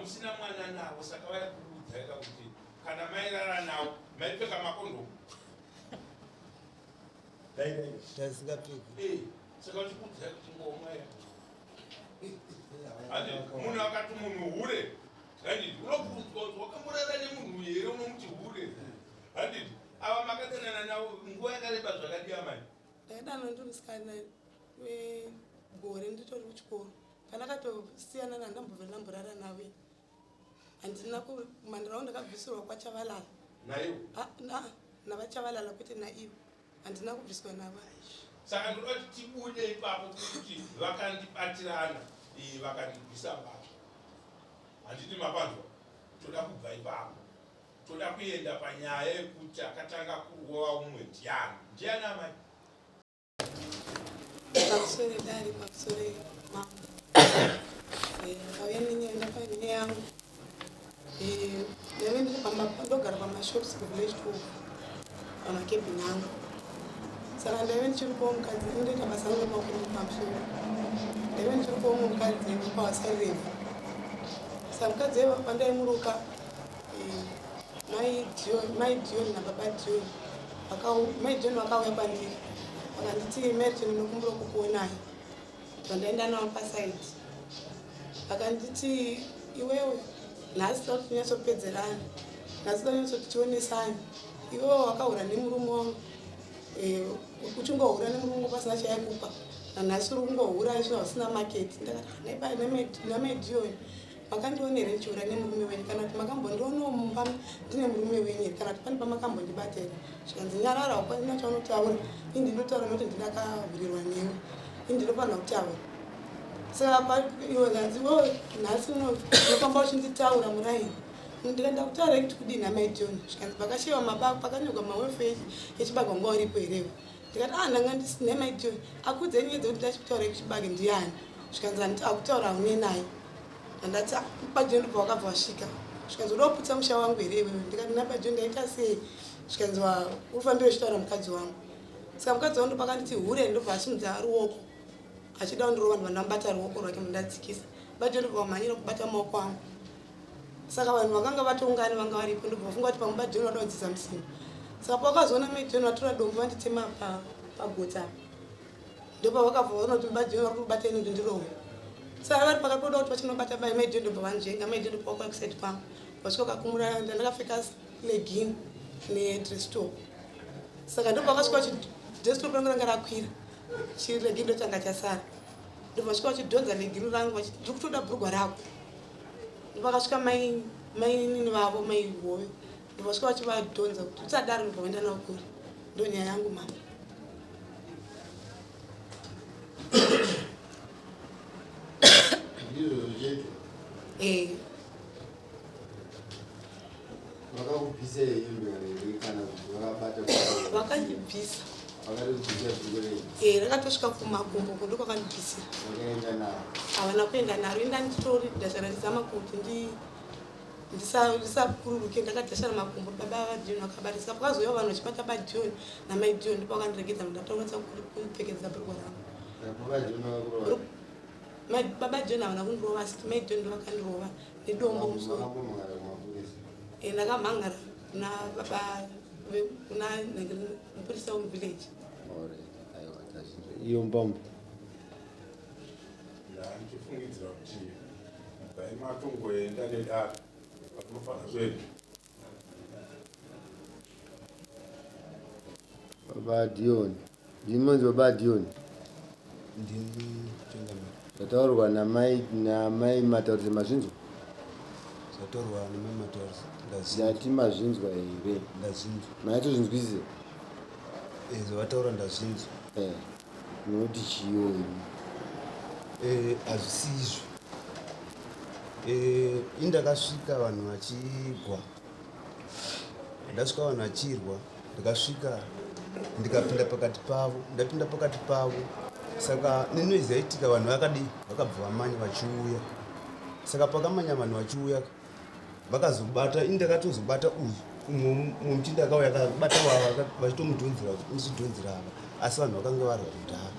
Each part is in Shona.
Musina mwana navo saka vaikuudzaika kuti kana mairara navo maipfeka makondomu. Tasingapfeki. Eh, saka vachikuudzai kuti ngomwa ya. Handi munhu akati munhu hure. Handiti unobvunzwa kuti wakamborara nemunhu here unomuti hure. Handiti ava makadanana navo nguva yakareba zvakadii amai? Ndakadanana ndiri musikana wegore nditori kuchikoro. Pandakatosiyana nandambobva ndamborara navo. Handina kumandirawo ndakabvisirwa kwaChavalala. Naivo? Ah, na navaChavalala kwete naivo. Handina kubviswa navo. Saka ndoda kuti tibude ipapo kuti vakandibatirana eh, vakandibvisa mbatya. Handiti mapanzwa? Toda kubva ipapo. Toda kuenda panyaya yekuti akatanga kurova umwe ndiani. Ndiani amai? Pamusoro dare, pamusoro mambo. Eh, ndakauya nenyaya ndakauya nenyaya yangu. Eh, ndaive ndiri pamba ndogara pamashops kuvillage 12 pamakebhini angu. Saka ndaive ndichiri kuwo mukadzi ndoita basa rangu remaoko pamusoro. Ndaive ndichiri kuwo mukadzi pawasareva. Saka mukadzi iye pandaimuruka eh, mai Dion, mai Dion nababa Dion mai Dion vakauya kwandiri vakanditi Merton ndinokumbira kukuonai. Ndandaenda navo pasaidi vakanditi iwewe nhasi toda kuti tinyatsopedzerana nhasi toda kunyatsoti tionesane iwewe wakahura nemurume wangu eh, uchingohura nemurume wangu pasina chaikupa nanhasi uri kungohura izvo hausina market ndakati namai Dion Makandiona here ndichiura nemurume wenyu kana kuti makambondionawo mumba ndine murume wenyu here kana kuti pane pamakambondibata here? Zvikanzi nyarara hapana chaunotaura, ini ndinotaura nokuti ndinakahurirwa newe, ini ndinofanira kutaura. Saka iwe kanzi iwewe nhasi unofamba uchinditaura muraini ndikaenda kutaura kuti kudini amai John zvikanzi pakashewa mabako pakanyorwa mawefe echibage wanga uripo here iwe ndikati ah ndanga ndisina mai John akuudzei nyaya dzekuti ndachikutaura yekuchibage ndiyani zvikanzi handiti akutaura haune naye ndandati ah, baJohn ndobva wakabva wasvika zvikanzi uda kuputsa musha wangu here iwewe ndikati nabaJohn ndaita sei zvikanzi ufambire uchitaura mukadzi wangu saka mukadzi wangu ndopakanditi hure ndobva asimudza ruoko achida kundirova ndobva ndamubata ruoko rwake ndadzikisa baJohn ndobva wamhanyira kubata maoko angu saka vanhu vakanga vatoungana vanga varipo ndobva vafunga kuti pamwe baJohn vada kudzidza musimba saka pavakazoona mai John vatora dombo vanditema pagotsi apa ndopavakabva vaona kuti baJohn vari kubata ini kuti ndirohwe saka vari pakati poda kuti vachinobata bai mai John ndobva vanzvenga mai John ndobva vakauya kuside kwangu vasvika vakakumura ndandakapfeka legging nedress top saka ndobva vakasvika vachi dress top rangu ranga rakwira chilegging ndochanga chasara ndobva vasvika vachidhonza legging rangu vachiti ndiri kutoda bhurugwa rako Vakasvika mai mainini vavo mai Hove ndovasvika vachivadhonza kuti usadaro ndobva vaenda navo kure. Ndonyaya yangu mama. Ndizvozvo chete. Eh. Vakakubvisa hembe here kana kuti vakabata? Vakandibvisa. Vakatobvisa bhuku renyu? Eh, rakatosvika kumakumbo uko ndokwakandibvisira. Vakaenda naro? Havana kuenda naro, inda nditori dhashara ndizama kuti ndi ndisakururuke ndakadhashara makumbo baba vaDion vakabata saka pakazouya vanhu vachibata baDion namai Dion ndipo vakandiregedza ndatokwanisa kupfekedza bhurukwa rangu. Baba Dion vakakurova? Baba Dion havana kundirova asi mai Dion ndovakandirova nedombo musoro. Eh, ndakamhangara kuna baba kuna mupurisa wemuvillage. Iyo mbambo. Ndichifungidzira kuti dai matongoenda nedare patinofanira kuenda. Baba Dion. Ndimonzi baba Dion. Ndini changamire. Zvataurwa namai namai Mataurisa mazvinzwa? Zvataurwa namai Mataurisa ndazvinzwa. Ndati mazvinzwa here? Ndazvinzwa. Manyatsozvinzwisisa? Eh, zvavataura ndazvinzwa. Eh, munoti chiyo imi? Eh, hazvisi izvo. Eh, indakasvika vanhu vachigwa. Ndasvika vanhu vachirwa ndakasvika ndikapinda pakati pavo ndapinda pakati pavo saka nenoizi yaitika vanhu vakadii vakabva vamanya vachiuya saka pakamanya vanhu vachiuya vakazobata ini ndakatozobata uyu umwe muchinda akauya akabata wava vachitomudhonzera ndichidhonzera ava asi vanhu vakanga varwa kudhara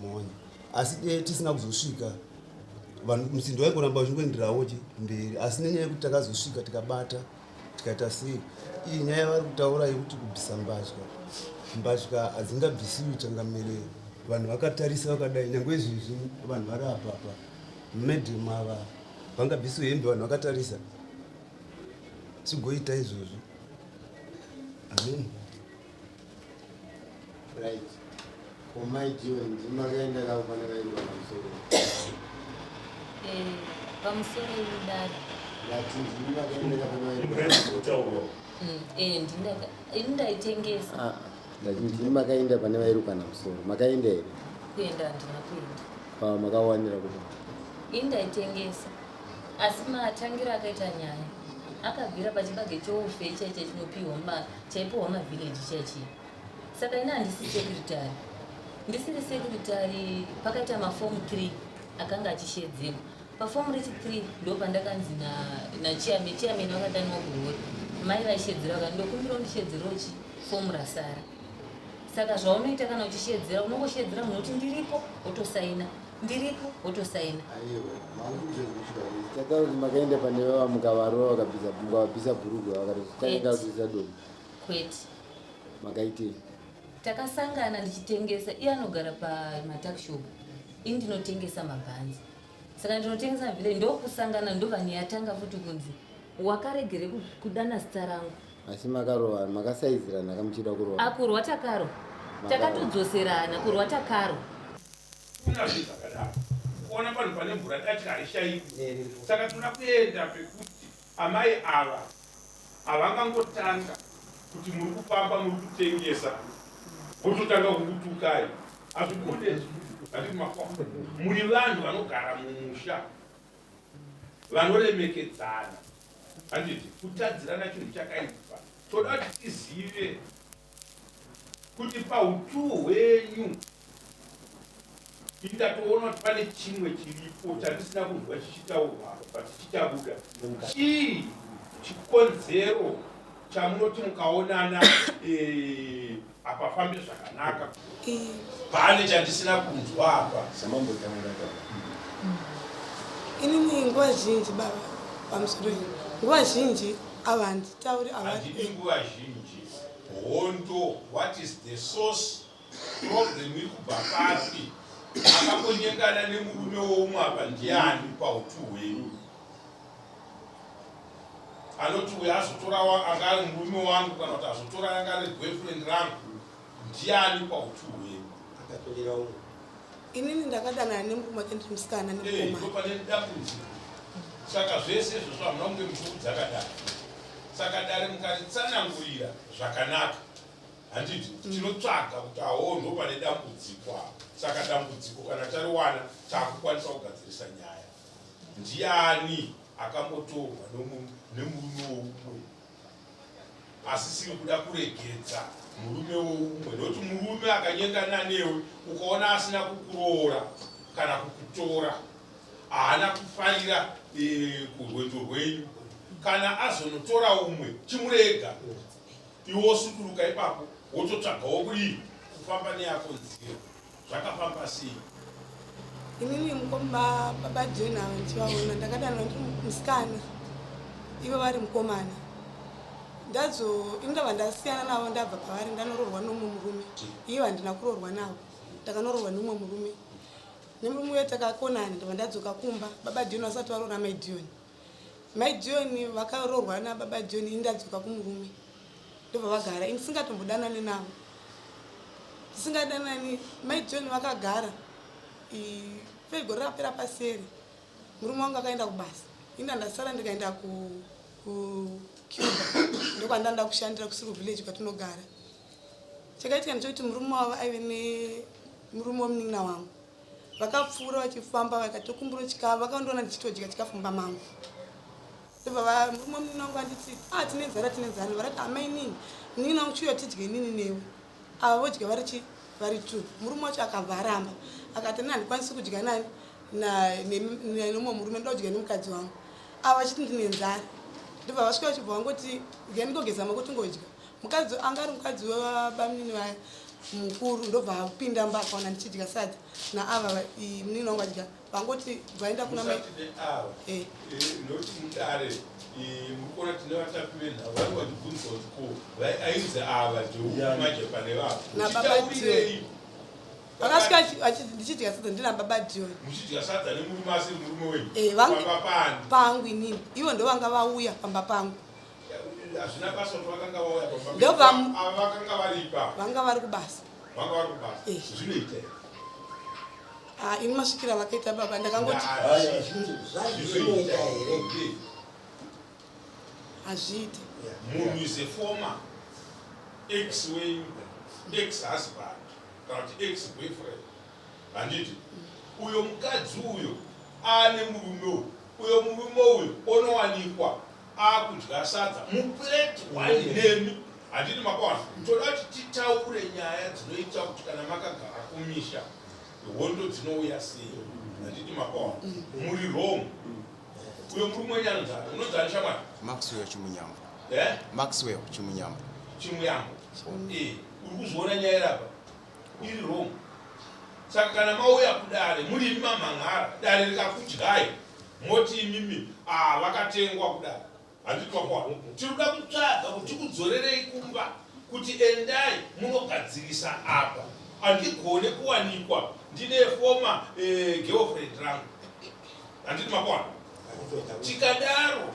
monya asi dee tisina kuzosvika Vanhu musindo waingoramba uchingoenderawo chi mberi, asi nenyaya yekuti takazosvika tikabata tikaita sei, iyi nyaya yavari kutaura yekuti kubvisa mbatya, mbatya hadzingabvisiwi changamire, vanhu vakatarisa vakadai. Nyange izvezvi vanhu vari apa apa madam ava vangabvisiwe hembe vanhu vakatarisa, tigoita izvozvo? Amen. Right. Ko mai John ndimi makaenda kavo pane vairwa pamusoro? Eh, pamusoro idare. Ndati ndimi makaenda ka pane vairwa. Eh, ndindaka ini ndaitengesa. Ah, ndati ndimi makaenda pane vairukana musoro. Makaenda here? Kuenda handina kuenda. Pa makawanira kupa. Ini ndaitengesa. Asi matangiro akaita nyaya akabvira pachibage choufe chaicha chinopiwa ma chaipiwa mavillage chaichi. Saka ini handisi secretary. Ndisiri secretary pakaita maform 3 akanga achishedzerwa. Pafomu rechi 3 ndopandakanzi nachairman, chairman vakadaniwa kuhori. Mai vaishedzera vakati ndokumbira undishedzerewo chi fomu rasara. Saka zvaunoita kana uchishedzera unongoshedzera munhu kuti ndiripo wotosaina, ndiripo wotosaina. Aiwa, mangu tataura kuti makaenda pane vava mukavarova vakabvisa mukavabvisa bhurugwa vakatotanga kubvisa dombo. Kwete. Makaitei? Takasangana ndichitengesa, iye anogara pamatakshop, ini ndinotengesa mabhanzi. Saka ndinotengesa mavhile ndokusangana ndobva yatanga futi kunzi wakaregere kudana zita rangu. Asi makarova makasaizirana kamuchida kurova? Akurwa takarwa. Takatodzoserana kurwa takarwa. Kuna zvinhu zvakadaro. Kuona panhu pane mvura datya harishaikwi. Saka tinoda kuenda pekuti amai ava havangangotanga kuti muri kufamba muri kutengesa vototanga kukutukai. Hazvibude handiti makwa. Muri vanhu vanogara mumusha vanoremekedzana handiti kutadzirana chinhu chakaipa. Toda kuti tizive kuti pautuu hwenyu indatoona kuti pane chimwe chiripo chandisina kunzwa chichitaurwa apa but chichabuda. Chii chikonzero chamunoti mukaonana hapafambi zvakanaka? Pane chandisina kunzwa apa. Inini nguva zhinji baba pamusoro iyi, nguva zhinji ava handitauri ava. Handidi nguva zhinji. Hondo, what is the source? Problem iri kubva papi? Akambonyengana nemurume woumwe apa ndiani pautu hwenyu? Anoti uyo azotora anga ari murume wangu kana kuti azotora anga ari boyfriend rangu ndiani pautu hwenyu? Akatorera umwe. Inini ndakadanana nemurume wake ndiri musikana nemukomana. Ndopane dambudziko. Saka zvese izvozvo hamuna kunge muchiudza kadare. Saka dare mukaritsanangurira zvakanaka handiti tinotsvaga kuti awo ndo pane dambudziko apa. Saka dambudziko kana tariwana takukwanisa kugadzirisa nyaya. Ndiani akambotorwa nemurume woumwe asisiri kuda kuregedza murume woumwe? Nokuti murume akanyengana newe ukaona asina kukuroora kana kukutora haana kufarira kurwendo rwenyu. Kana azonotora umwe chimurega iwe wosuduruka ipapo wototsvagawo kudii kufamba neyako nzira. Zvakafamba sei? Inini mukoma baba John ava ndichivaona ndakadanwa ndiri musikana ivo vari mukomana. Ndazo ini ndabva ndasiyana navo ndabva pavari ndanoroorwa nomumwe murume. Ivo handina kuroorwa navo. Ndakanoroorwa nomumwe murume. Nemurume uye takakonana ndabva ndadzoka kumba baba John vasati varoora mai John. Mai John vakaroorwa nababa John ini ndadzoka kumurume. Ndobva vagara ini ndisingatombodanani navo. Tisingadanani mai John vakagara gore rapera paseri murume wangu akaenda kubasa. Ini ndasara ndikaenda kuCuba ndokwandanda kushandira kuSuru village kwatinogara. Chakaitika ndechekuti murume wavo aive nemurume wemunin'ina wangu. Vakapfuura vachifamba vakatokumbura chikafu vakandiona ndichitodya chikafu mumba mangu. Ndobva murume wemunin'ina wangu anditi ah tine nzara tine nzara. Vakati amai nini munin'ina wangu chiuya tidye inini newe. Ava vodya vari chi vari two. Murume wacho akabva aramba akati ini handikwanisi kudya nani nemumwe murume ndoda kudya nemukadzi wangu. Ava vachiti ndine nzara. Ndobva vasvika vachibva vangoti regai ndingogeza maoko tingodya. Mukadzi anga ari mukadzi webamunini vaya. Mukuru ndobva apinda mba akaona ndichidya sadza naava munin'ina wangu achidya vangoti vaenda kuna mai ava eh. Eh, noti mudare eh, muri kuona tine vatapi venhau vari vachibvunzwa kuti ko ainzi ava ndeumaje pane vavo nababa vakasvika ndichidya sadza ndina baba Dion muchidya sadza nemurume asiri murume wenyu pamba pani pangu inini ivo ndovanga vauya pamba pangu hazvina basa kuti vakanga vauya pamba ndobva ava vakanga vari ipapo vanga vari kubasa vanga vari kubasa eh. Zvinoita here? Ah, ini masvikira vakaita baba ndakangoti zvinoita here? Hazviite. Munhu is a former ex wenyu, ex husband kana kuti ex boyfriend, handiti? Uyo mukadzi uyo aane murume uyu, uyo murume uyu onowanikwa akudya sadza muplate one nemi, handiti? Makawana toda kuti titaure nyaya dzinoita kuti kana makagara kumisha hondo dzinouya sei, handiti? Makawana muri wrong. Uyo murume wenyu anonzani? Unonzani, shamwari? Maxwell Chimunyambo. Eh? Maxwell Chimunyambo. Chimuyambo. Uri kuzviona nyaya irapa iri wrong. Saka kana mauya kudare muri imi mamhan'ara, dare rikakudyai, moti imimi, ah, vakatengwa kudare, handiti? Makwana tiri kuda kutsvaga kuti tikudzorerei kumba kuti endai munogadzirisa apa. Handigone kuwanikwa ndine former girlfriend rangu, handiti? Makwana tikadaro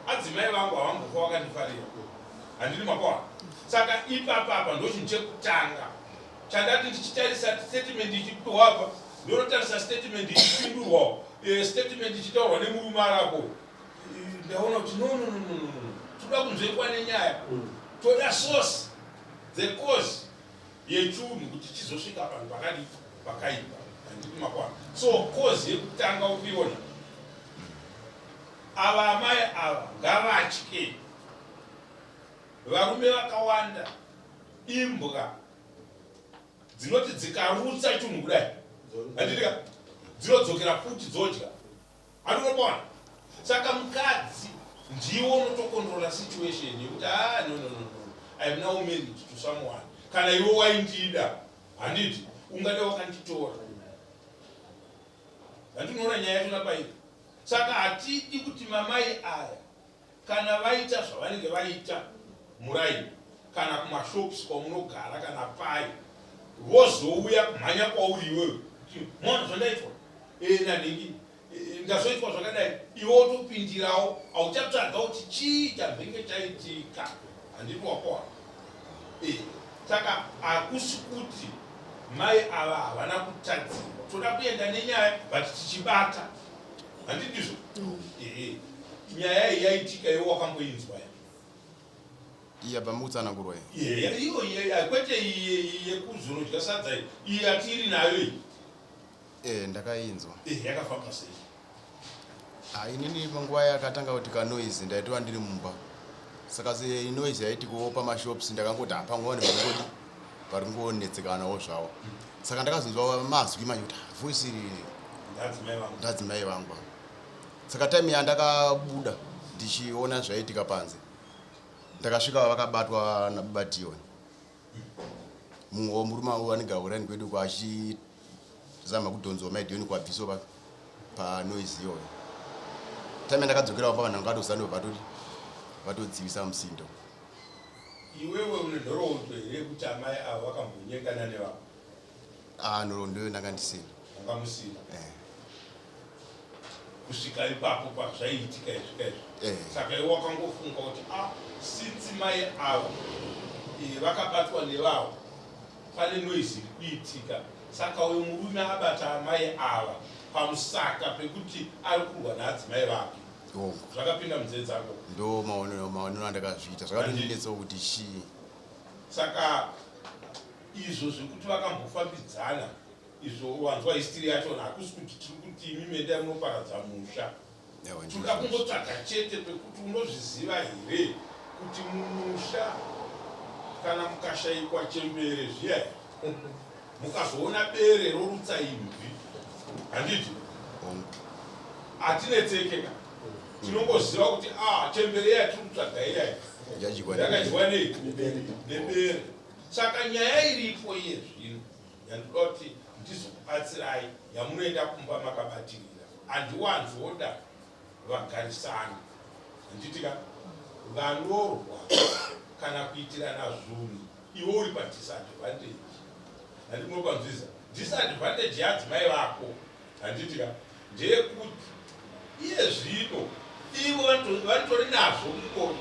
adzimai vangu havambofa vakandifarira, handiti? Makwana saka ipapapa ndochinhu chekutanga chandati ndichitarisa statement ichipiwa apa, ndonotarisa statement ichipindurwawo, statement ichitaurwa nemurume arapo. Ndaona kuti no, no, no, no, no, no. Toda kunzwekwa nenyaya, toda source, the cause yechunhu kuti chizosvika panhu pakadi pakaipa, handiti? Makwana so cause yekutanga ukuiona, ava amai ava ngavatye varume vakawanda. Imbwa dzinoti dzikarutsa chinhu kudai, handitika, dzinodzokera futi dzodya, handinopawana. Saka mukadzi ndiwo unotocontrola situation yekuti, ah, no, no, no, no, I am now married to someone. Kana iwe waindida, handiti ungade wakanditora? Handinoona nyaya yachona pairi. Saka hatidi kuti mamai aya kana vaita zvavanenge vaita muraini kana kumashops kwamunogara kana pai, vozouya kumhanya kwauri iwewe kuti mwana zvandaitwa nanhingi, ndazoitwa zvakadai, iwe wotopindirawo. Hauchatsvaga kuti chii chambenge chaitika, handiti? Wakowa. Saka hakusi kuti mai ava havana kutadzirwa. Toda kuenda nenyaya but tichibata, handidizvo? Ehe, nyaya iyi yaitika, iwe wakamboinzwa ya? Iya pamukutsanangurwa iyi? Iyo kwete iyi yekuzonodya sadza iyi, iyi yatiri nayo iyi. Ndakainzwa. Yakafamba sei? Ah, inini panguva yakatanga kuti kanoise ndaitova ndiri mumba. Saka senoise yaitikawo pamashops, ndakangoti hapamwe vanhu varikodi vari kungonetsekanawo zvavo. Saka ndakazonzwa mazwi manje kuti, ah, voice iri ndadzimai vangu. Ndadzimai vangu ava. Saka time yandakabuda ndichiona zvaiitika panze, ndakasvika vakabatwa nababa Dion, mumwe wemurume avo anenge aurani kwedu kwachizama kudhonzwa mai Dion kwabviswa panoise iyoyo. Time yandakadzokera pamba, vanhu vanga vatozanwa, vatodi vatodzivisa musindo. Iwewe une nhoroondo here yekuti amai ava vakambonyengana nevamwe? Ah, nhoroondo iyoyo ndanga ndisina. Wanga musina? Eh. Kusvika ipapo pazvaiitika izvika izvi? Eh. Saka iwe wakangofunga kuti, ah, since mai ava vakabatwa nevavo, pane noise iri kuitika, saka uyo murume abata amai ava pamusaka pekuti ari kurwa naadzimai vake. Hongu. Zvakapinda munzeve dzako? Ndo maonero andakazviita, zvakatondinetsawo kuti chii. Saka izvo zvekuti vakambofambidzana izvo, wanzwa history yachona. Hakusi kuti tiri kuti imi mendai munoparadza musha. Yawa, tinoda ndizvo. Kungotsvaga chete pekuti unozviziva here kuti mumusha kana mukashayikwa chembere zviya, mukazoona bere rorutsa imvi, handiti? Hongu. Hatinetsekeka, tinongoziva kuti, ah, chembere iya tiri kutsvaga iyai yadyiwa yakadyiwa nei? Nebere. Saka nyaya iripo iye zvino yandinoda kuti ndizokubatsirai yamunoenda kumba makabatirira, handiwanzoda vagarisani, handiti ka, vanorwa kana kuitirana zvunhu iwe uri padisadvantage. Handiti munopanzwisa disadvantage yaadzimai vako, handiti ka, ndeyekuti iye zvino ivo vanotori nazvo mukoro.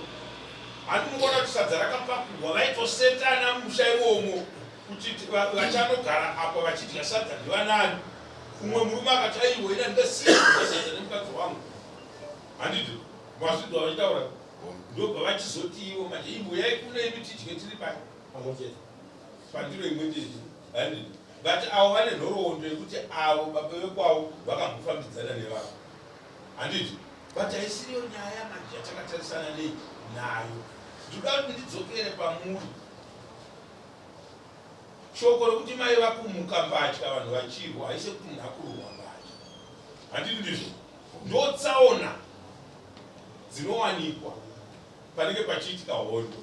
Handi mukuona kuti sadza rakapakurwa vaitosetana mumusha imomo kuti vachanogara apa vachidya sadza ndivanani. Umwe murume akati aiwa ini handingasiye kudya sadza nemukadzi wangu, handiti mazvinzwa vachitaura, ndobva vachizoti ivo manje imbuyai kuno imi tidye tiri pai pandiro imwe chete, handiti? But avo vane nhoroondo yekuti avo baba vekwavo vakambofambidzana nevavo, handiti? But haisiriyo nyaya manje yatakatarisana nei nayo. Ndinoda kuti ndidzokere pamuri. Shoko rekuti mai vakumuka mbatya vanhu vachirwa haisi yekuti munhu akururwa mbatya, handiti ndizvo? Ndotsaona dzinowanikwa panenge pachiitika hondo.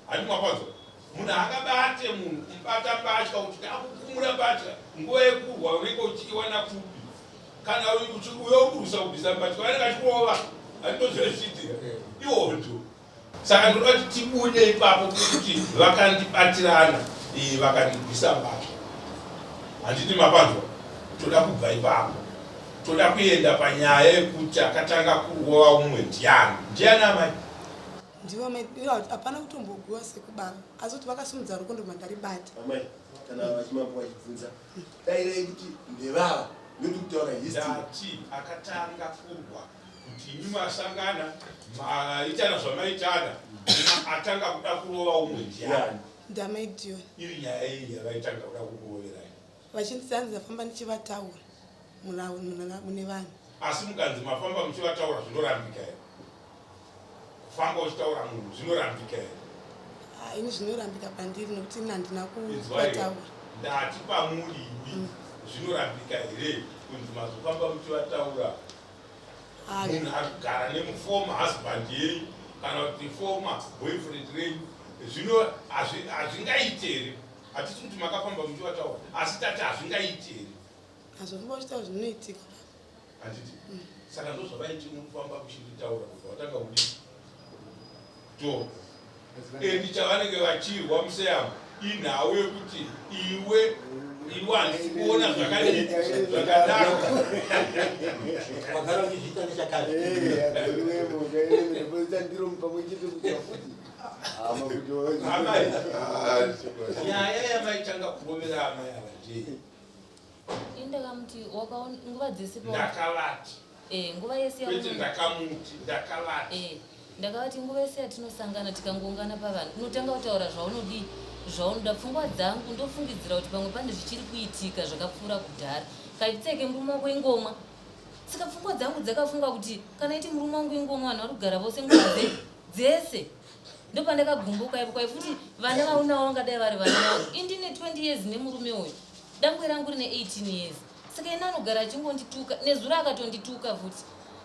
Handi mapanzwa? Munhu haangabate munhu kumubata mbatya kuti ndakukumura mbatya nguva yekurwa unenge uchiiwana kupi? Kana uyo uri kurwisa kubvisa mbatya vanenge achikurova, handitozvive zvichiitika ihondo. Saka ndinoda kuti tibude ipapo kuti vakandibatirana vakandigwisa mbatya, handiti mapanzwa? Toda kubva ipapo, toda kuenda panyaya yekuti akatanga kurova umwe ndiani? Ndiani amai? Ndivo amai, ivo hapana kutomboguwa sekubaba, asi kuti vakasimudza ruoko ndobva ndaribata. Amai, kana vachimambo vachibvunza, dairai kuti ndevava, nekuti kutaura history. Ndati akatanga kurwa kuti imi masangana maitana zvamaitana, atanga kuda kurova umwe ndiani? Ndamai Dion. Iri nyaya iyi yavaitanga kuda kukuroverai. Vachinditi hanzi ndafamba ndichivataura mune vanhu. Asi mukanzi mafamba muchivataura zvinorambika here? Kufamba uchitaura munhu zvinorambika here? Ah, ini zvinorambika pandiri nekuti ini handina kuvataura. Ndati pamuri imi zvinorambika here kunzi mazofamba muchivataura? Ah, Munhu ari kugara nemuformer husband yenyu kana kuti former boyfriend renyu, zvino hazvingaiti here? Hatisi kuti makafamba muchivataura, asi tati hazvingaiti here? Hazvofamba uchitaura zvinoitika. Handiti? Saka ndozvavaiti unofamba muchinditaura kubva watanga kudii? To. Endi chavanenge vachirwa museyamo inhau yekuti iwe iwe handisi kuona zvakadii zvakanaka. Wagara uchizviita nechakare. Amai, nyaya yamaitanga kurovera amai ava ndei? Ini ndakamuti wakaona nguva dzese pa Ndakavati. Eh, nguva yese Kwete yamuno ndakamuti, ndakavati. Eh, ndakavati nguva yese yatinosangana tikangoungana pavanhu unotanga kutaura zvaunodii zvaunoda. Pfungwa dzangu ndofungidzira kuti pamwe pane zvichiri kuitika zvakapfuura kudhara. Kaitseke murume wako ingomwa. Saka pfungwa dzangu dzakafunga kuti kana iti murume wangu ingomwa vanhu vari kugara vose nguva dzese. Ndopandakagumbuka ipo kwai futi vana vaunawo vangadai vari vana vangu. Ini ndine 20 years nemurume uyu. Dangwe rangu rine 18 years. Saka ini anogara achingondituka. Nezuro akatondituka futi.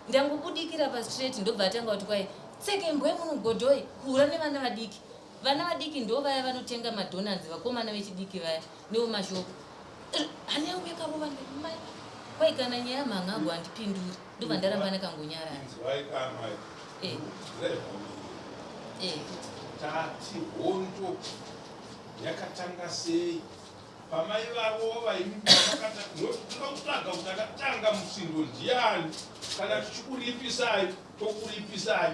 Ndangobudikira pastraight ndobva atanga kuti kwai tseke mbwa yemunhu godhoi kuhura nevana vadiki. Vana vadiki ndo vaya vanotenga madonanzi vakomana vechidiki vaya nevemashopu. Hana yangu yakarova ndikati mai kwai kana nyaya yamhan'ago handipinduri ndobva ndaramba ndakangonyarara. Inzwai kamai. Eh. Eh. Tati hondo yakatanga sei? Pamai varova imi pamakata ndoda kutsvaga kuti akatanga musindo ndiani kana tichikuripisai tokuripisai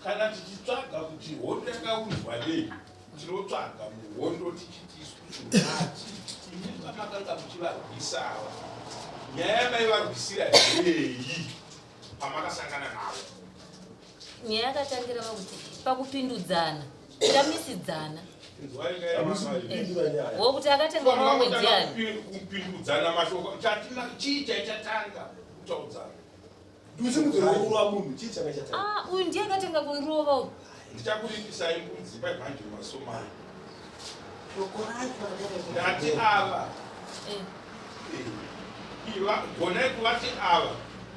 kana tichitsvaga kuti hondo yakaunzwa nei tinotsvaga muhondo tichiti isusu nati imi pamakanga muchivarwisa ava nyaya yamaivarwisira ndeyei pamakasangana navo. Nyaya yakatangira pakuti pakupindudzana tamisidzana wokuti akatenga mamwe ndiani kupindudzana mashoko chati chii chaichatanga kutaudzana ah, uyu ndiye akatenga kundirova uyu ndichakuripisai mbudzi paimhanje masomali ndati ava eh. Iva gonai kuvati ava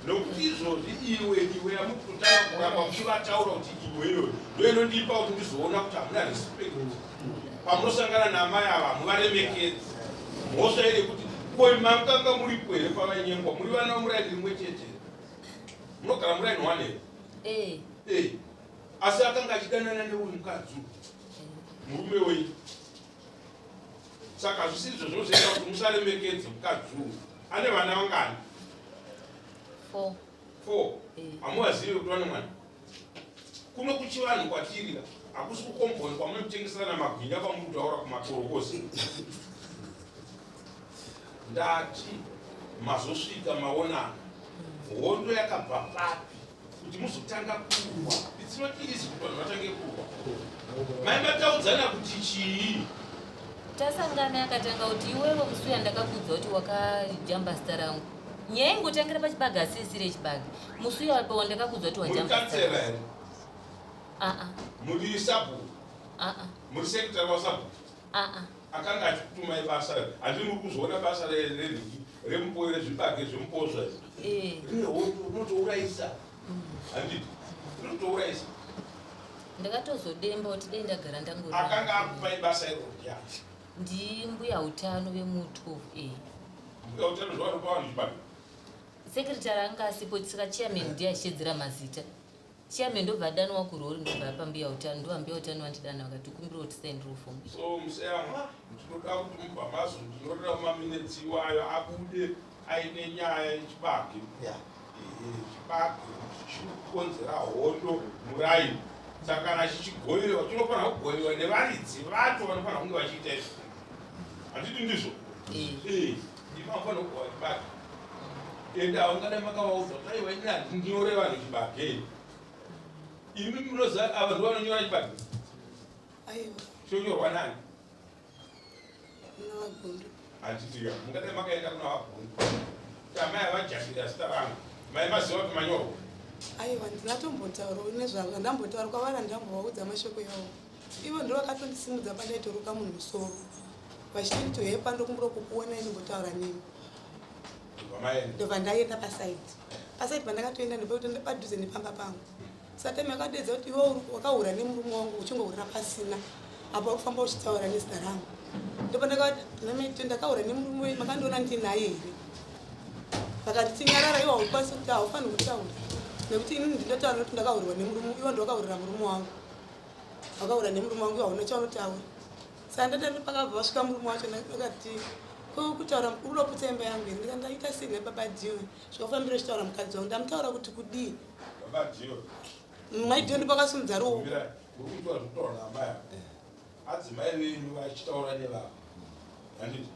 nokuti izvozvi iwe iwe yamukutotanga kuramba muchivataura kuti iwe iyoyo ndoinondipa kuti ndizoona kuti hamuna respect. Pamunosangana naamai ava hamuvaremekedzi. Mhosva iri yekuti ko makanga muripo here pavainyengwa? Muri vana vamuraini rimwe chete here? Munogara muraini one here? Eh. Eh. Asi akanga achidanana neuyu mukadzi uyu. Murume wenyu. Saka hazvisi izvo zvinozoita kuti musaremekedze mukadzi uyu. Ane vana vangani? 4. 4. Eh. Hamuvazivi kuti vane mwana? Kuno kuchivanhu kwatiri hakusi kukomboni kwamunotengeserana magwinya kwamuri kutaura kumakorokosi. Ndati mazosvika maonana. Hondo yakabva papi kuti muzotanga kurwa? It's not easy kuti vanhu vatange kurwa. Mai mataudzana kuti chii? Tasangana akatanga kuti iwewe musi uya ndakakudza kuti wakajamba zita rangu. Nyaya ingotangira pachibage asi isiri yechibage. Musi uya wapo ndakakudza kuti Muri wajamba zita kansela rangu. here? Aa. Muri sabhuku? Aa. Muri sekretari wasabhuku? Aa. Akanga achikutumai basa, handiri muri kuzoona basa renhingi remupo rezvibage zvemuposva izvi. Eh. Rine hondo rinotourayisa. Handiti? Rinotourayisa. Ndakatozodemba kuti dai ndagara ndangori. Akanga akupai basa iro ndiani? Ndimbuya utano vemu 12A. Mbuya utano zvavanopa vanhu chibage. Sekretari anga asipo saka chairman ndiye aishedzera mazita. Chairman ndobva adanwa kurori ndobva apa mbuya utano, ndobva mbuya utano vandidana vakati kumbira kuti tisainire fomu. So museyamwa ndinoda kuti mubva mazondinyorera maminetsi iwayo abude aine nyaya yechibage. Chibage chichikonzera hondo muraini. Saka kana chichigovewa chinofanira kugovewa nevaridzi vacho vanofanira kunge vachiita izvi. Handiti ndizvo? Ndimi vanofanira kugova chibage. Ende avo ungadai makavaudza kuti aiwa ini handinyore vanhu chibage. Imi munoziva ava ndivo vanonyora chibage? Aiwa. Chonyorwa nani? Kuna vaGondo. Handiti mungadai makaenda kuna vaGondo. Kuti amai avajambira zita rangu. Mai maziva kuti manyorwa? Aiwa, ndinatombotaurawo nezvazvo, handambotaura kwavari, handambovaudza mashoko iwawo. Ivo ndivo vakatondisimudza pandaitoruka munhu musoro. Vachitonditi hepa ndokumbura kukuona ndimbotaura nemi. Ndobva ndaenda pasaidi. Pasaidi pandakatoenda ndopekuti padhuze nepamba pangu. Satani akadedza kuti iwe wakahura nemurume wangu uchingohurira pasina. Apa uri kufamba uchitaura nezita rangu. Ndopandakati namaiti ndakahura nemurume wenyu makandiona ndinaye here? Vakati tinyarara iwe haukwanisi kuti haufaniri kutaura. Nekuti inini ndinotaura nekuti ndakahurirwa nemurume, iwe ndiwakahurira murume wangu. Wakahura nemurume wangu iwe hauna chaunotaura. Saka ndati pakabva vasvika murume wacho ndakati ko kutaura uri kuputsa imba yangu here? Ndikati ndaita sei nababa Dion? Zvikafambira uchitaura mukadzi wangu ndamutaura kuti kudii? Baba Dion. Mai Dion ndopakasimudza ruoko. Mirai, uri kuitaura zvekutaura naamai ava. Adzimai venyu vachitaura nevavo. Handiti?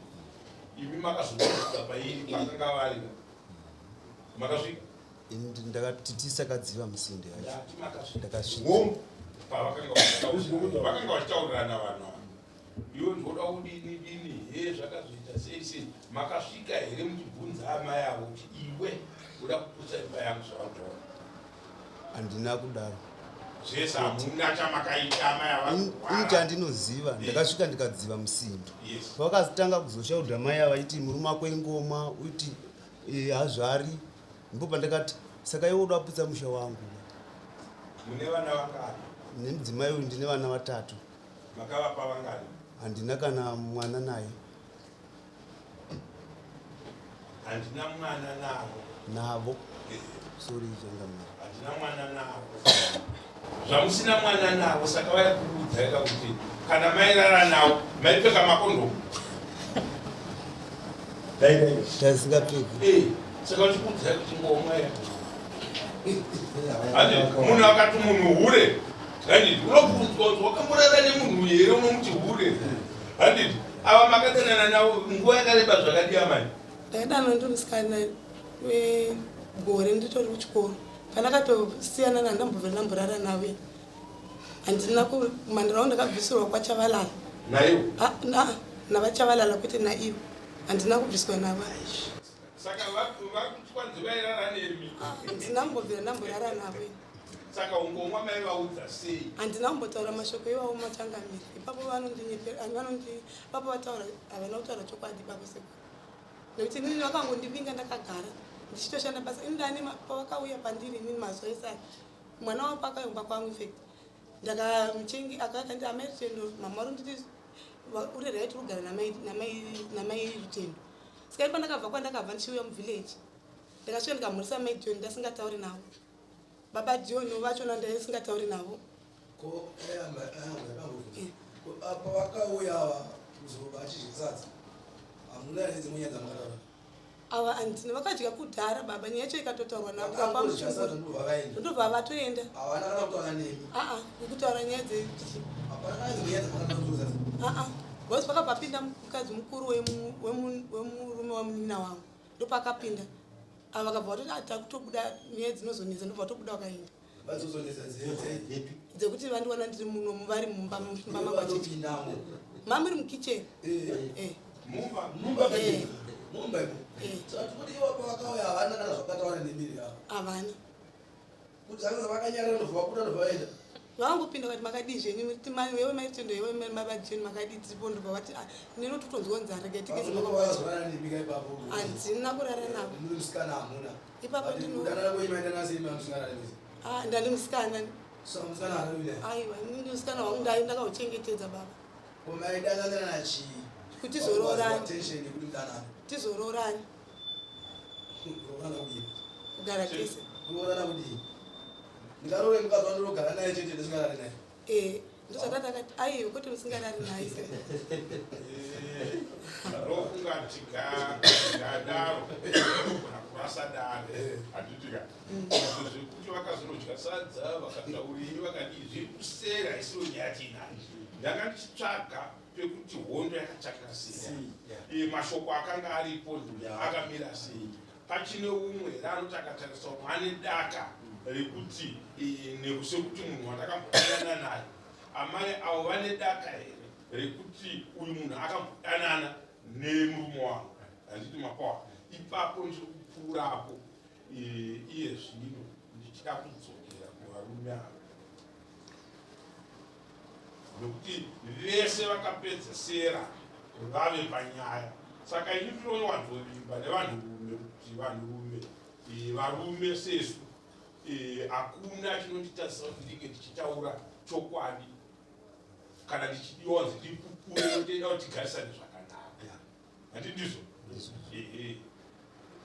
Imi makazosvika pairi pakanga vari. Makasvika? Ini ndakati tisakadziva musinde yacho. Ndati makasvika. Ndakasvika. Pavakanga vakanga vachitaurirana vanhu ava. Iwe ndinoda kudini dini he zvakazoita sei sei. Makasvika here muchibvunza amai avo kuti iwe uda kuputsa imba yangu zvavanotaura? Handina kudaro. Zvese hamuna chamakaita amai ava. Ini chandinoziva ndakasvika ndikadziva musindo. Yes. Vakatanga kuzoshaudha mai ava vachiti murume wako ingoma uti hazvari. Ndipo pandakati saka iwe uda kuputsa musha wangu. Mune vana vangani? Nemudzimai uyu ndine vana vatatu. Makavapa vangani? Handina kana mwana naye. Handina mwana navo. Navo. Sorry changamire. Handina mwana navo. Zvamusina mwana navo saka vaikuudzaika kuti kana mairara navo maipfeka makondomu. Tasingapfeki. Saka vachikuudzai kuti ngoma ya. Handi munhu akati munhu hure. Handiti unobvunzwa kuti wakamborara nemunhu here unomuti hure. Handiti ava makadanana navo nguva yakareba zvakadii amai? Ndakadanana ndiri musikana wegore nditori kuchikoro. Pandakatosiyana nandambobvira ndamborara navo. Handina kumandira ndakabvisirwa kwaChavalala. Naivo? NavaChavalala kwete naivo. Handina kubviswa navo. Saka vakuti kwanzi vairara nemi. Handina kumbobvira ndamborara navo. Saka ungomwa mai vaudza sei? Handina kumbotaura mashoko iwawo machangamire. Ipapo vanondinyepera, ipapo vataura havana kutaura chokwadi ipapo sekuru. Nekuti inini vakangondivinga ndakagara ndichitoshanda basa. Ini ndane pavakauya pandiri inini mazuva ese aya. Mwana wavo paakaumba kwangu in fact. Ndakamuchengi akakandi amai Rutendo mama vari kunditi Uri right uri kugara namai Rutendo. Saka ini pandakabva kwandakabva ndichiuya muvillage, ndakasvika ndikamhoresa mai John, ndasingatauri navo. Baba John vachona ndaisingatauri navo. Ko apa vakauya kuzoba achidya sadza, hamuna here dzimwe nyaya dzamakataura? Ava andina, vakadya kudhara baba, nyaya yacho ikatotaurwa navo ndobva vatoenda. Havana kana kutaura nemi? Aa, kutaura nyaya dzechi Hapana kana dzimwe nyaya dzamakataura? Aa, because pakabva pinda mukadzi mukuru wemurume wamunina wangu, ndopakapinda ava, vakabva vatoti, "Ah, takutobuda, nyaya dzinozonetsa." Ndobva vatobuda vakaenda. Vadzozonetsa dzepi? Dzekuti vandiwana ndiri munomu, vari mumba mangwachete. Vanopindamo? Mamuri mukicheni. Mumba? Mumba, mumba imo. Saka tikuti iwapo vakauya havana kana zvakataura nemiri yavo? Havana. Kuti zvanza vakanyarara, ndobva vabuda, ndobva vaenda? Vangopinda vati, "Makadii zvenyu?" Wewe maitendo, yewe mabajeni, "Makadii?" Tiripo. Ndobva vati, "Ah, ninototonzwa nzara, regai tigeze." Vazorara nemi ka ipapo? Handina kurara navo. Muri musikana, hamuna Ipapo kudanana kwenyu maidana sei mamusikana nemisi? Ah, ndandi musikana. Saka musikana haana? Aiwa, inini musikana wangu ndakauchengetedza baba. Ko maidanana nachii? Kuti tizoroorane. Tension yekuti mudanane. Tizoroorane. Kuroorana kudii? Kugara tese. Kuroorana kudii? Ndingaroore mukadzi wandinogara naye chete ndisingarari naye? Eh, ndozvatakati, aiwa, kwete musingarari naye. Rokunga tikadaro tinogona kurasa dare, handitika? Izvo zvekuti vakazonodya sadza, vakataurei, vakadii, zviri kusera, isiwo nyaya tiinayo. Ndanga ndichitsvaga pekuti hondo yakatsvaka sei, mashoko akanga aripo akamira sei. Pachine umwe here anoti akatarisa umwe ane daka rekuti nekusekuti munhu wandakambodanana naye? Amai avo vane daka here rekuti uyu munhu akambodanana nemurume wangu? Handiti mapawa ipapo? Ndiri kupfuurapo iye zvino ndichida kudzokera kuvarume ava, nokuti vese vakapedzesera vave panyaya. Saka ini ndinowanzovimba nevanhurume kuti vanhurume, varume sesu, hakuna chinonditadzisa kuti ndinge ndichitaura chokwadi kana ndichidiwa kunzi ndipupure. Ndoida kuti tigarisane zvakanaka, handi ndizvo? Ehe.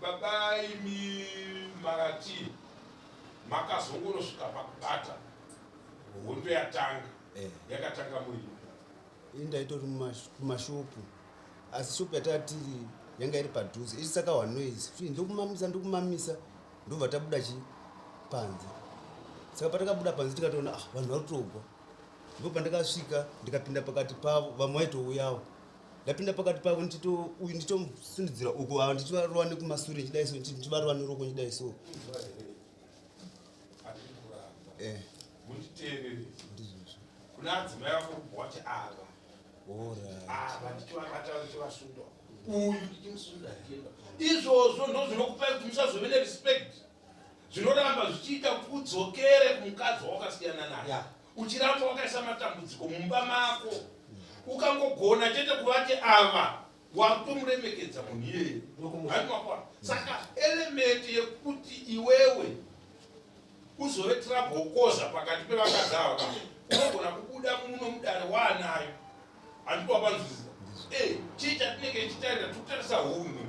Baba, imi makati makazongonosvika pakubata hondo yatanga? Yakatanga muri? Ini ndaitori kumashopu, asi shopu yatatiri yanga iri padhuze. Ichisaka noise, ndokumamisa, ndokumamisa, ndobva tabuda chi panze. Saka patakabuda panze tikatoona, ah, vanhu vari kutogwa. Ndipo pandakasvika ndikapinda pakati pavo, vamwe vaitouyawo. Ndapinda pakati pavo, uyu ndichitomusundidzira uko, ava ndichivarova nekumasure ndichidai so, ndichivarova neroko ndichidai so. Hatiri kuramba. Munditeerere. Ndizvozvo. Kuna adzimai vakubva vati ava ava ndichivabata, ndichivasunda, uyu ndichimusunda, ndichienda. Izvozvo ndo zvinokupai kuti musazove nerespect, zvinoramba zvichiita kuti udzokere kumukadzi wawakasiyana naye, uchiramba wakaisa matambudziko mumba mako. Ukangogona chete kuvati ava, wakutomuremekedza munhu iyeye, haimakwana. Saka element yekuti iwewe uzove trouble causer pakati pevakadzi ava, unogona kubuda muno mudare waanayo, handiti wapanzwisisa? Chii chatinenge tichitarira? Tikutarisa unhu.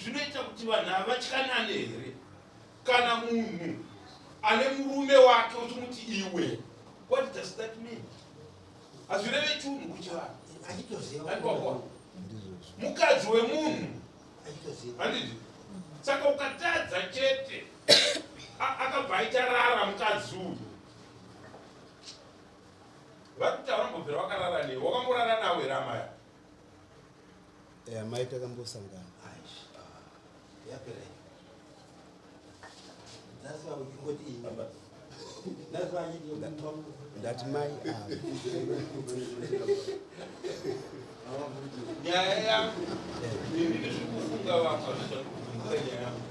Zvinoita kuti vanhu ava vatyanane here? Kana munhu ane murume wake uchimuti iwe, what does that mean? Hazvireve chunhu kuchivanhu. Achitoziva. Mukadzi wemunhu. Achitoziva. Handiti? Saka ukatadza chete, akabva aita rara mukadzi uyu, vari kuti havambobvira vakarara newe. Wakamborara nawe here, amaya? Amai takambosangana. Yapera. That's why uchingoti ini. That's why you Ndati mai ava. Nyaya yangu inini zviri kufunga vanhu hazvizvandikufungira nyaya yangu.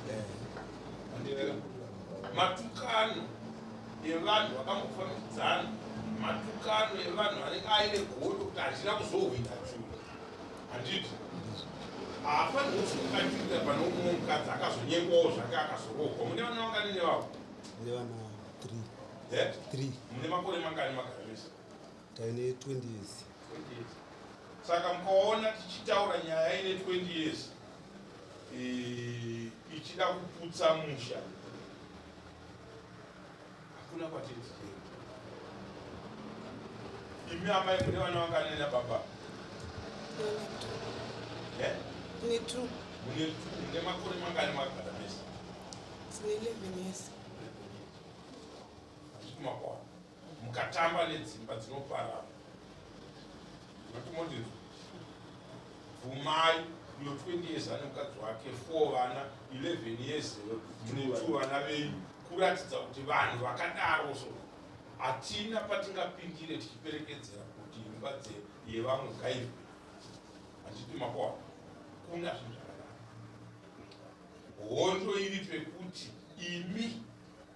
Handireka matukano evanhu vakambofambidzana, matukano evanhu anenge aine godo kuti hazvina kuzohwina chinhu, handiti? Haafaniri kuzokatirira pane umwe mukadzi akazonyengwawo zvake, akazorohwa. Mune vana vangani nevavo? Mune vana 3. Eh? 3. Mune makore mangani magara mese? Taine 20 years. 20 years. Saka mukaona tichitaura nyaya ine 20 years eh, ichida kuputsa musha, hakuna kwatiri tichienda. Imi amai mune vana vangani nababa? Eh? Mune two. Mune two. Mune makore mangani makagara mese? Tine 11 years. Hazviti makwana. Mukatamba nedzimba dzinoparara. Noti mondinzwa. Bvumai uyo 20 years ane mukadzi wake, 4 vana, 11 years mune 2 vana venyu kuratidza kuti vanhu vakadaro so hatina patingapindire tichiperekedzera kuti imba yevamwe ngaibve. Handiti makwana. Kuna zvinhu zvakadaro. Hondo iri pekuti imi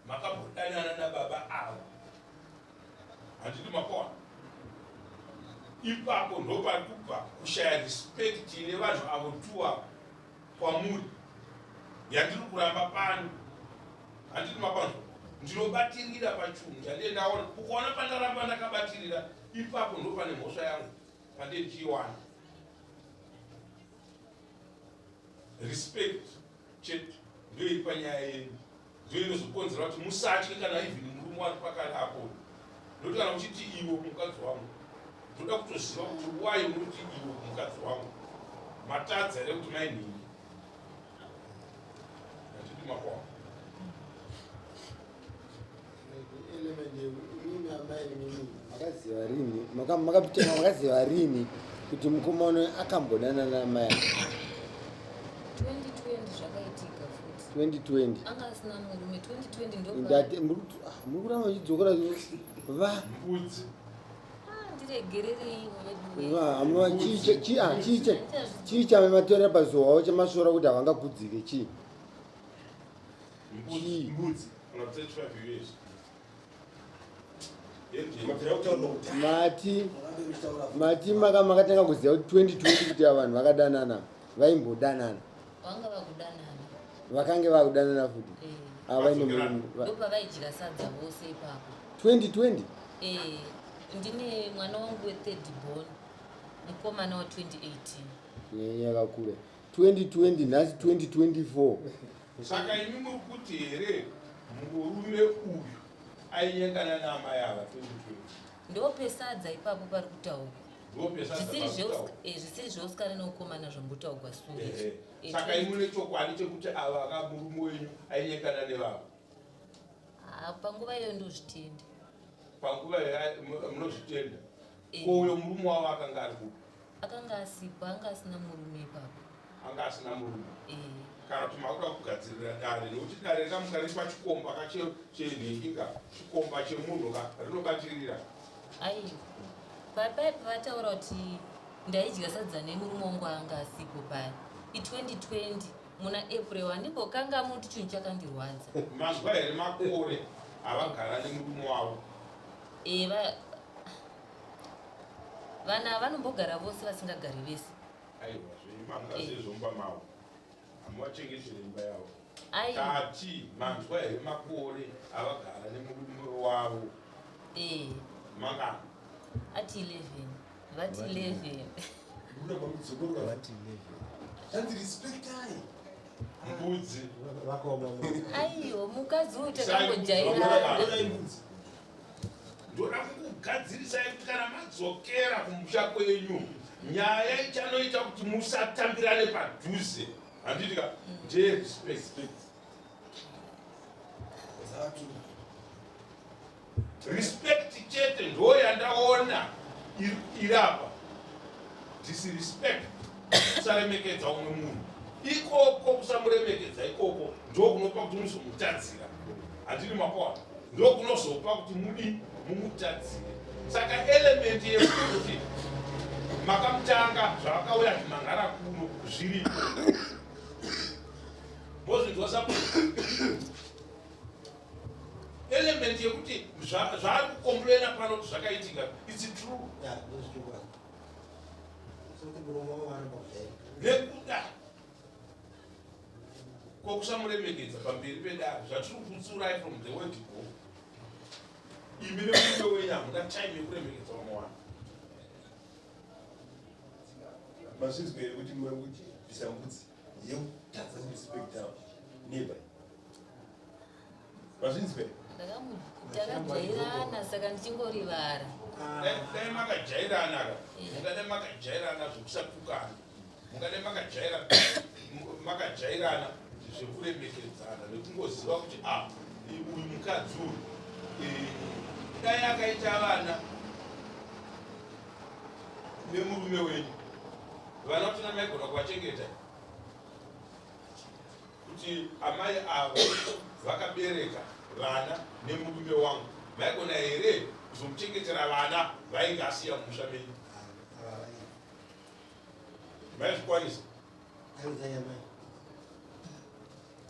makambodanana nababa ava handiti makona ipapo ndopari kubva kushaya respect ine vanhu avo tuwa kwamuri yandiri kuramba pano handiti makona ndinobatirira pachunhu chandie ndaona ukaona pandaramba ndakabatirira ipapo ndopane mhosva yangu pandie ndichiiwana Respect chete ndiyo iri panyaya yenyu, ndiyo inozokonzera kuti musatye kana even murume wari pakari apo. Ndokuti kana uchiti iwe mukadzi wangu, ndoda kutoziva kuti why unoti iwe mukadzi wangu. Matadza here kuti mai nhingi? Handiti makwa. Makaziva rini? Makapitema makaziva rini kuti mukomana akambodanana namai 2020 zvakaitika futi. 2020. Anga asina murume 2020 ndo. Ndati muri kuramba muchidzokora va. Mbudzi. Ah, ndiregererei veduwe. Va, amwa chii chii ah chii chii chamatora pazuva chamasvora kuti havangakudzike chii? Mbudzi. Kana 35 years. Mati mati maka makatanga kuziva kuti 2020 kuti ava vanhu vakadanana vaimbodanana. Vanga vakudanana. Vakange vakudanana futi. Eh. Ava ine murume. Ndopavaidya sadza vose ipapo. 2020? Eh, ndine mwana wangu we third born mukomana wa 2018. Nyaya yakakura. 2020 nhasi 2024. Saka imi muri kuti here murume uyu ainyengana naamai ava 2020? Ndopesadza ipapo pari kutaurwa. Ndopesadza Zvisiri pari zveus- kutaurwa. eh, zvisiri zveusikana neukomana zvambotaurwa sure. Ehe. Eh, Saka imi mune chokwadi chekuti ava ka murume wenyu ainyengana nevavo? Ah, panguva iyoyo ndozvitenda. Panguva iyoyo munozvitenda? Eh. Ko uyo murume wavo akanga ari kupi? Akanga asipo, anga asina murume ipapo. Anga asina murume. Eh. Kana kuti makuda kugadzirira dare nekuti dare rikamuka riri pachikomba ka chenhingi ka chikomba chemunhu ka rinobatirira. Aiwa. Papai pavataura kuti ndaidya sadza nemurume wangu anga asipo paya. I 2020 muna April handimbokangamwi kuti chinhu chakandirwadza. Manzwa here makore avagara nemurume wavo? Eh, va vana vanombogara vose vasingagari vese. Aiwa zvenyu mamukazive zvomba mavo hamuvachengetere imba yavo. Aiwa. Tati manzwa here makore avagara nemurume wavo? Eh. Mangani? Ati 11. Vati 11. Vati 11. Hanzi respectai. Mbudzi. Vakaoma. Aiwa mukadzi uyu takangojairana. Ndoda kukugadzirisai kuti kana madzokera kumusha kwenyu nyaya ichanoita kuti musatambirane padhuze handiti ka ndeye respect. Respect chete ndo yandaona iri apa. Disrespect kusaremekedza umwe munhu ikoko kusamuremekedza ikoko ndokunopa kuti muzomutadzira handini makoa ndokunozopa kuti mudi mumutadzire saka element yekuti makamutanga zvavakauya zvimangara kuno zviripo mozvinzwa sapo element yekuti zvaari kukomplaina pano kuti zvakaitika its true nekuda kwokusamuremekedza pamberi pedare zvatiri kutsurai from the word go imi nemurume wenyu hamuna time yekuremekedza vamwe vanhu. Mazvinzwa here kuti muri kubvisa mbudzi yekutadza kurespecta neighbor? Mazvinzwa here? Takajairana saka ndichingorivara. Dai makajairana ka. Mungadai makajairana zvekusatukana. Mungadai makajaira makajairana zvekuremekedzana nekungoziva kuti ah uyu mukadzi uyu eh, dai akaita vana nemurume wenyu vana vatina maigona kuvachengeta kuti amai ava vakabereka vana nemurume wangu maigona here kuzomuchengetera vana vainge asiya mumusha menyu maizvikwanisa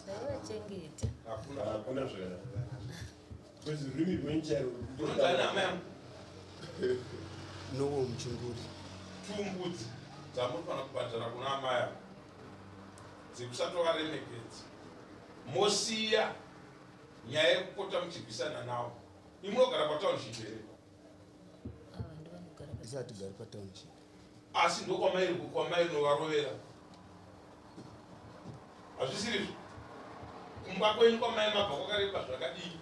Taivachengeta. Hakuna. Hakuna zvakadaro. Because rurimi rwenyu chairwo. Unonzani hama yangu? Nowo muchinguri. Tumbudzi dzamunofanira kubhadhara kuna amai avo dzekusatovaremekedza. Mosiya nyaya yekupota muchirwisana navo. Imi munogara patownship here? Ava ndovanogara pa Isu hatigari patownship. Asi ndokwamairi kwamainovarovera. Hazvisirizvo? Kumba kwenyu kwamai mabva kwakareba zvakadii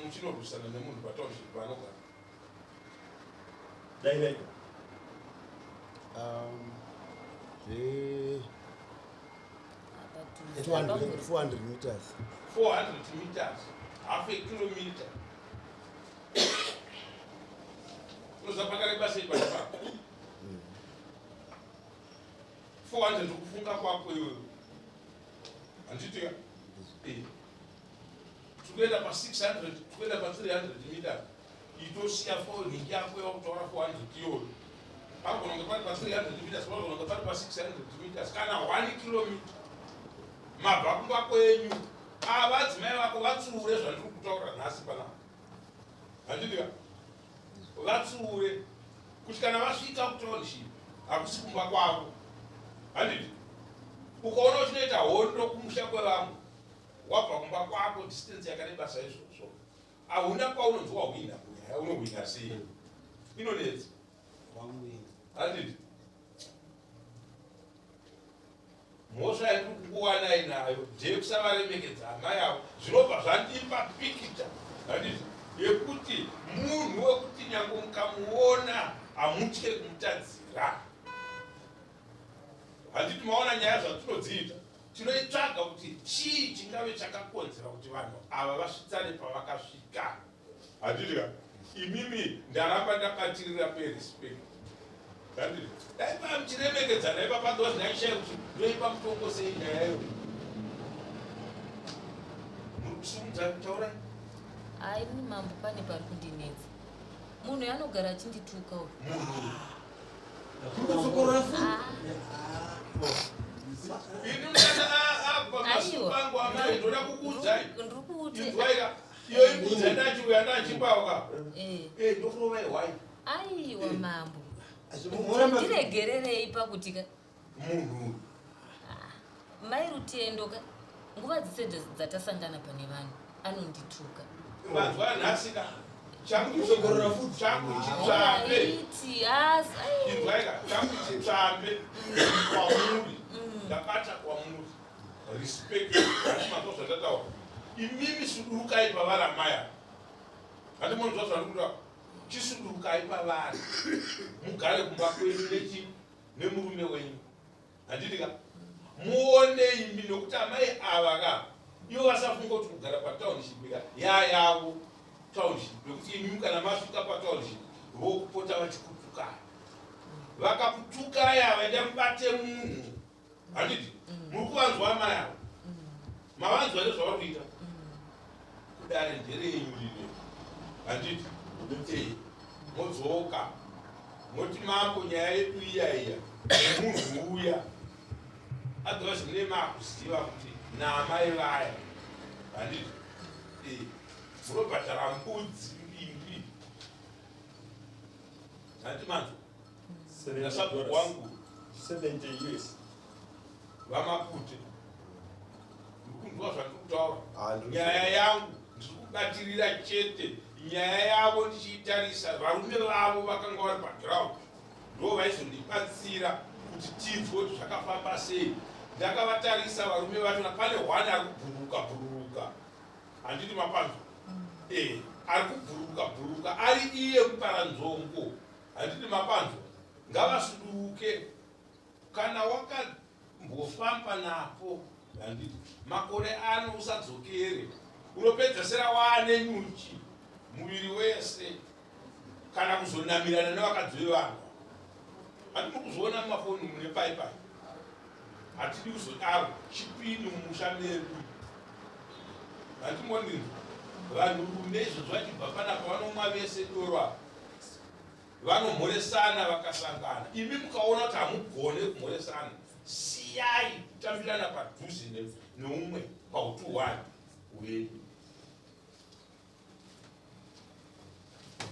muchinorwisana nemunhu patownship paanogara? Dai dai. Zve apa tuzi. 200 meters. 400 meters, half a kilometer. Unoziva pakareba sei pano pako? 400 kufunga kwako iwewe. Handiti ka? Eh. Tikuenda pa 600, tikuenda pa 300 meters. Itosiya nhingi yako yakutaura 400 iyoyo. Pagona kunge pari pa 300 meters, pagona kunge pari pa 600 meters, kana 1 kilometer. Mabva kumba kwenyu. Ava vadzimai vako vatsiure zvandiri kutaura nhasi panapa. Handiti ka? Vatsiure kuti kana vasvika kutownship hakusi kumba kwavo. Handiti? Ukaona uchinoita hondo kumusha kwevamwe, wabva kumba kwako distance yakareba saizvozvo. Hauna kwaunonzi wahwina kunyaya, unohwina sei? Inonetsa. Handiti? Mhosva yandiri kukuwanai nayo ndeyekusavaremekedza amai avo zvinobva zvandipa pikicha handiti yekuti munhu wekuti nyange mukamuona hamutye kumutadzira handiti maona nyaya zvatinodziita tinoitsvaga kuti chii chingave chakakonzera kuti vanhu ava vasvitsane pavakasvika Handiti ka? Imimi ndaramba ndabatirira perespect. Handiti? Dai paa muchiremekedzana ipapa otherwise ndaishaya kuti ndoipa mutongo sei nyaya iyoyo. Muri kusimudza kutaurai? Hayi ini mambo pane pari kundinetsa. Munhu uyu anogara achindituka uyu. Munhu uyu. Ini mwana abva Aiwa. pangu amai ndoda kukuudzai. Ndiri kuti Inzwaika. Iyo imbudzi yandachiuya ndachipauka. Eh. Eh, ndokurova ihwai. Aiwa mambo. Moramba Ndiregererei pakuti ka Munhu. mai Rutendo ka nguva dzese dzatasangana pane vanhu anondituka. Manzwa nhasi ka. Changu Kuzogorora futi. Changu chitsvambe. Aiti asi ai. Inzwaika, changu chitsvambe kwamuri. Ndabata kwamuri. Respect. Manzwa zvandataura. Imimi sudurukai pavari amai ava. Handi munzwa zvandiri kutaura. Chisudurukai pavari. Mugare kumba kwenyu nechi nemurume wenyu. Handiti ka? Muone imi nokuti amai ava ka ivo vasafunga kuti kugara patownship ka yayavo township nekuti imi kana masvika patownship vokupota vachikutukai. Vakakutukai ava enda mubate munhu. Handiti? Muri kuvanzwa amai ava? Mavanzwa here zvavari kuita? Kudare nderenyu rine. Handiti? Eh, Modzoka. Moti mambo nyaya yedu iya iya. Munhu uya. Otherwise mune makuziva kuti naamai vaya. Handiti? Eh, munobhadhara mbudzi mbiri. Handiti manzwa? Nasabhuku wangu 70 US. VaMapute, ndiri kunzwa zvandiri kutaura. Ah, ndiri Nyaya yangu ndiri kubatirira chete nyaya yavo ndichiitarisa. Varume vavo vakanga vari paground ndo vaizondibatsira Kuti tinzwe kuti zvakafamba sei. Ndakavatarisa varume vachona, pane one ari kubhururuka bhururuka, handiti mapanzwa? Eh, ari kubhururuka bhururuka ari iye muparanzongo, handiti mapanzwa? Ngavasuduruke. Kana wakambofamba napo, handiti, makore ano usadzokere, unopedzesera waane nyuchi muviri wese kana kuzonamirana nevakadzi vevanhu. Hatidi kuzviona mumafoni mune pai pai, hatidi kuzodaro. Chipini mumusha medu, handimondinzwa vanhurume izvozvo vachibva panapa vanomwa vese doro apa, vanomhoresana vakasangana. Imi mukaona kuti hamugone kumhoresana, siyai kutambirana padhuze neumwe pautuhwani hwenyu.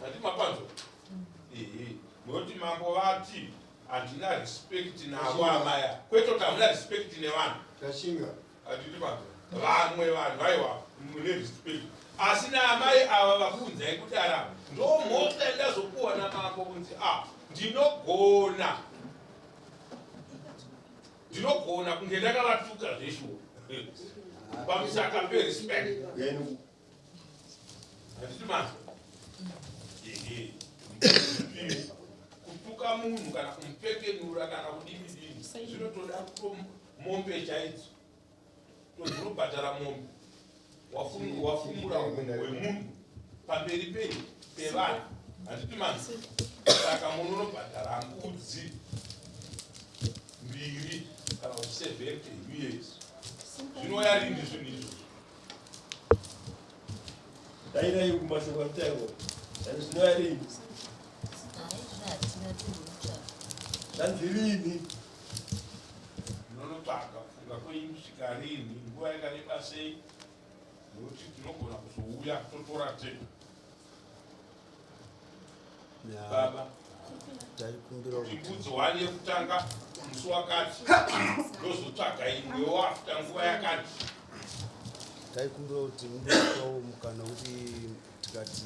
Handi mapanzwa? Ehe, nokuti mambo vati handina respect navo amaya, kwete kuti hamuna respect nevanhu. Tashinga. Handiti panzwa? Vamwe vanhu aiwa mune respect, asi naamai ava vakuunzai kudara ndo mhosva yandazopuwa namambo kunzi a ndinogona ndinogona kunge ndakavatuka zveshuwa pamusaka perespect. Handiti manzwa? Ehe, kutuka munhu kana kumupekenura kana kudini dini zvinotoda mombe chaidzo, tozvinobhadhara mombe. Wafumura hunhu hwemunhu pamberi pei pevanhu, handiti manzwa? Saka munonobhadhara mbudzi mbiri kana kuti 70 years. Zvinouya rini zvinhu izvozvo? Dairai kumashoko ataiwa. Zvinouya rini? Zvanzi rini? Munonotsvaga kufunga kwenyu kusvika rini, nguva yakareba sei, nokuti tinogona kuzouya totora tega. Baba, taikumbira kuti mbudzi one yekutanga musi wakati, ndozotsvaga imwewo after nguva yakati. Taikumbira kuti mumbotipawo mukana wekuti tikati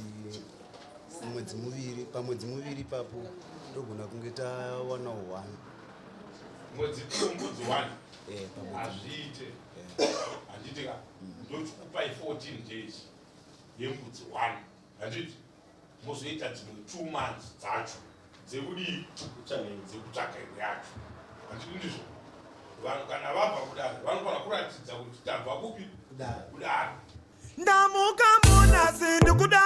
mwedzi muviri, pamwedzi muviri ipapo togona kunge tawanawo one. Mwedzi two, mbudzi one? Eh, pamwedzi. Hazviite, handiti ka? Ndochikupai 14 days yembudzi one, handiti? Mozoita dzimwe 2 months dzacho dzekudii, dzekutsvaga imwe yacho, handiti ndizvo? Vanhu kana vabva kudare vanofanira kuratidza kuti tabva kupi, kudare. Ndamuka munasi ndikuda.